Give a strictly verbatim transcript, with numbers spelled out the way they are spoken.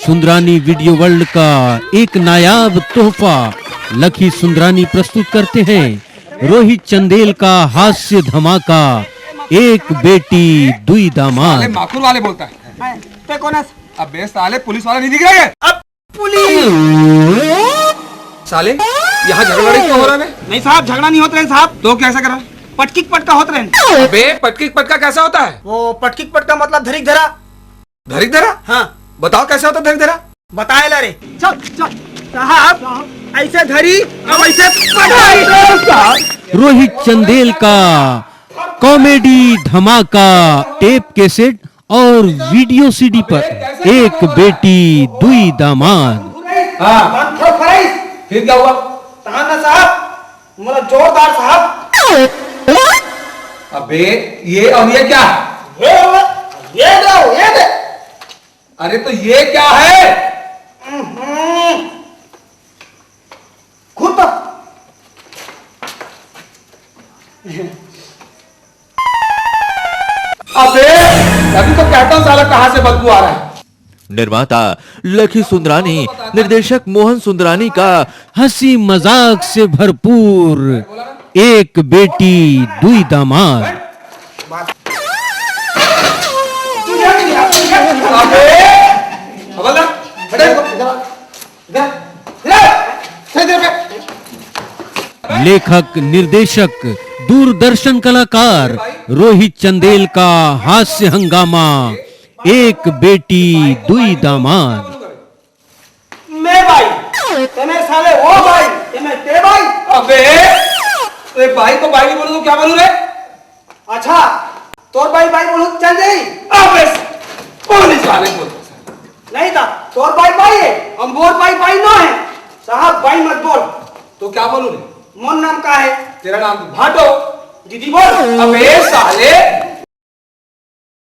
Sundarani video world का एक नायाब तोहफा लखी सुंदरानी प्रस्तुत करते हैं रोहित चंदेल का हास्य धमाका, एक बेटी दुई दामाद। माकुर वाले बोलता है। ते कोण आहेस? अबे साले, पुलिस वाले नहीं दिख रहे हैं? पुलिस. साले, यहाँ झगड़ा लड़ाई क्यों हो रहा है? नाही साहब, झगडा नाही होत रहे साहब. तो कैसा कर रहा? पटकीक पटका होत रहे. अबे, पटकीक पटका कैसा होता है? वो पटकीक पटका मतलब धरीक धरा. धरीक धरा? हाँ. बताओ, कैसा होता है धरीक धरा? बताएला रे. चल चल साहब, ऐसे धरी, अब ऐसे पटकी. रोहित चंदेल का कॉमेडी धमाका, टेप कैसेट और वीडियो सीडी पर एक बेटी दुई दामाद. हाँ. मन थोड़ा फराइस. फिर क्या हुआ? तहां ना साहब, मतलब जोरदार साहब. अबे, ये और ये क्या? ये, ये दे, ये दे. अरे, तो ये क्या है? हम्म. खुद. अबे, अभी तो कहता हूँ साला, कहाँ से बदबू आ रहा है? निर्माता लखी सुंदरानी, निर्देशक मोहन सुंदरानी का हंसी मजाक से भरपूर एक बेटी दुई दामाद. अबे, हवलदार, हटे। लेखक, निर्देशक, दूरदर्शन कलाकार रोहित चंदेल का हास्य हंगामा, एक बेटी दुई दामाद. मैं भाई, तने साले वो भाई, ते मैं ते भाई. अबे, अरे भाई को भाई नहीं बोलूँ तो क्या बोलूँ रे? अच्छा, तोर भाई भाई बोलूं चल जाई. अबे, पुलिस वाले बोल. नहीं था, तोर भाई भाई है, हम बोर भाई भाई नो है. साहब भाई मत बोल. तो क्या बोलूँ रे? मोर नाम का है? तेरा नाम भाटो. दीदी बोल. अबे साले,